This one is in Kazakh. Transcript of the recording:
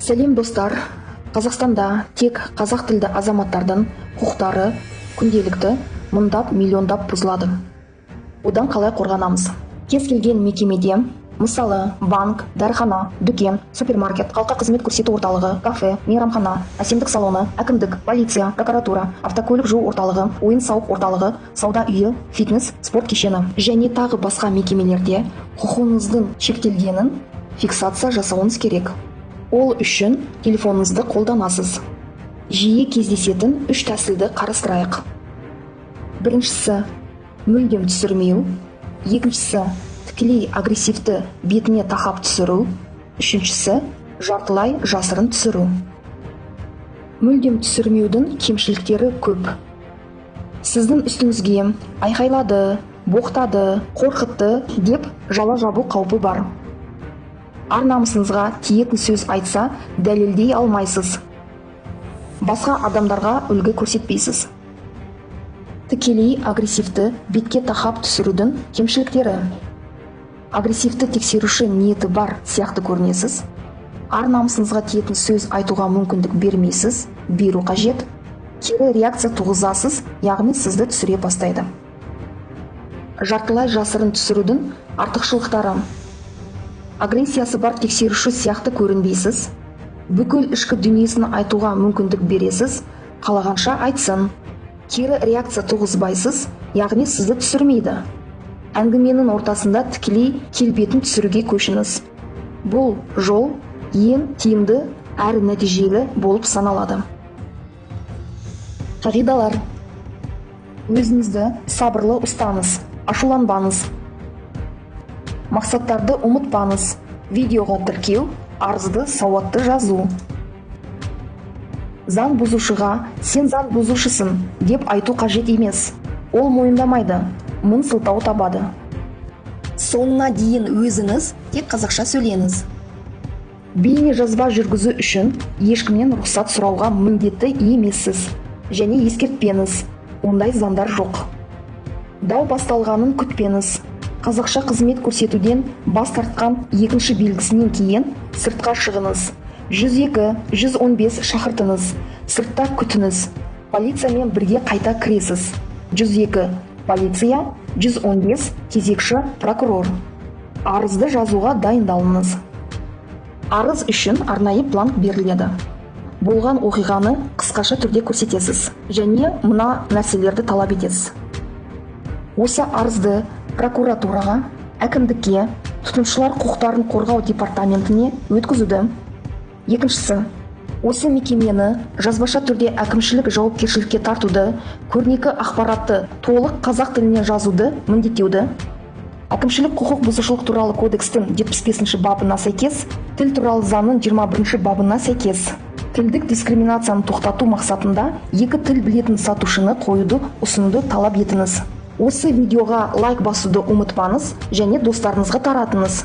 Сәлем, достар! Қазақстанда тек қазақ тілді азаматтардың құқықтары күнделікті мыңдап, миллиондап бұзылады. Одан қалай қорғанамыз? Кез келген мекемеде, мысалы, банк, дәріхана, дүкен, супермаркет, халыққа қызмет көрсету орталығы, кафе, мейрамхана, әсемдік салоны, әкімдік, полиция, прокуратура, автокөлік жуу орталығы, ойын-сауық орталығы, сауда үйі, фитнес, спорт кешені және тағы басқа мекемелерде құқығыңыздың шектелгенін фиксация жасауыңыз керек. Ол үшін телефоныңызды қолданасыз. Жиі кездесетін үш тәсілді қарастырайық. Біріншісі – мүлдем түсірмеу, екіншісі – тікелей агрессивті бетіне тақап түсіру, үшіншісі – жартылай жасырын түсіру. Мүлдем түсірмеудің кемшіліктері көп. Сіздің үстіңізге айқайлады, боқтады, қорқытты деп жала жабу қаупі бар. Ар намысыңызға тиетін сөз айтса, дәлелдей алмайсыз, басқа адамдарға үлгі көрсетпейсіз. Тікелей агрессивті бетке тақап түсірудің кемшіліктері: агрессивті тексеруші ниеті бар сияқты көрінесіз, ар намысыңызға тиетін сөз айтуға мүмкіндік бермейсіз, беру қажет, кері реакция туғызасыз, яғни сізді түсіре бастайды. Жартылай жасырын түсірудің артықшылықтары: агрессиясы бар тексеруші сияқты көрінбейсіз, бүкіл ішкі дүниесін айтуға мүмкіндік бересіз, қалағанша айтсын, кері реакция туғызбайсыз, яғни сізді түсірмейді. Әңгіменің ортасында тікелей келбетін түсіруге көшіңіз. Бұл жол ең тиімді әрі нәтижелі болып саналады. Қағидалар: өзіңізді сабырлы ұстаңыз, ашуланбаңыз, мақсаттарды ұмытпаңыз, видеоға тіркеу, арызды сауатты жазу. Заң бұзушыға «Сен заң бұзушысың» деп айту қажет емес. Ол мойындамайды, мың сылтау табады. Соңына дейін өзіңіз тек қазақша сөйлеңіз. Бейне жазба жүргізу үшін ешкімнен рұқсат сұрауға міндетті емессіз және ескертпеңіз, ондай заңдар жоқ. Дау басталғанын күтпеңіз. Қазақша қызмет көрсетуден бас тартқан екінші белгісінен кейін сыртқа шығыңыз, 102, 115 шақыртыңыз, сыртта күтіңіз, полициямен бірге қайта кіресіз. 102 – полиция, 115 – кезекші прокурор. Арызды жазуға дайындалыңыз. Арыз үшін арнайы бланк беріледі. Болған оқиғаны қысқаша түрде көрсетесіз және мына нәрселерді талап етесіз: осы арызды прокуратураға, әкімдікке, тұтынушылар құқықтарын қорғау департаментіне өткізуді. Екіншісі – осы мекемені жазбаша түрде әкімшілік жауапкершілікке тартуды, көрнекі ақпаратты толық қазақ тіліне жазуды міндеттеуді. Әкімшілік құқық бұзушылық туралы кодекстің 75 бабына сәйкес, тіл туралы заңның 21 бабына сәйкес, тілдік дискриминацияны тоқтату мақсатында екі тіл білетін сатушыны қоюды ұсынуды талап етіңіз. Осы видеоға лайк басуды ұмытпаңыз және достарыңызға таратыңыз.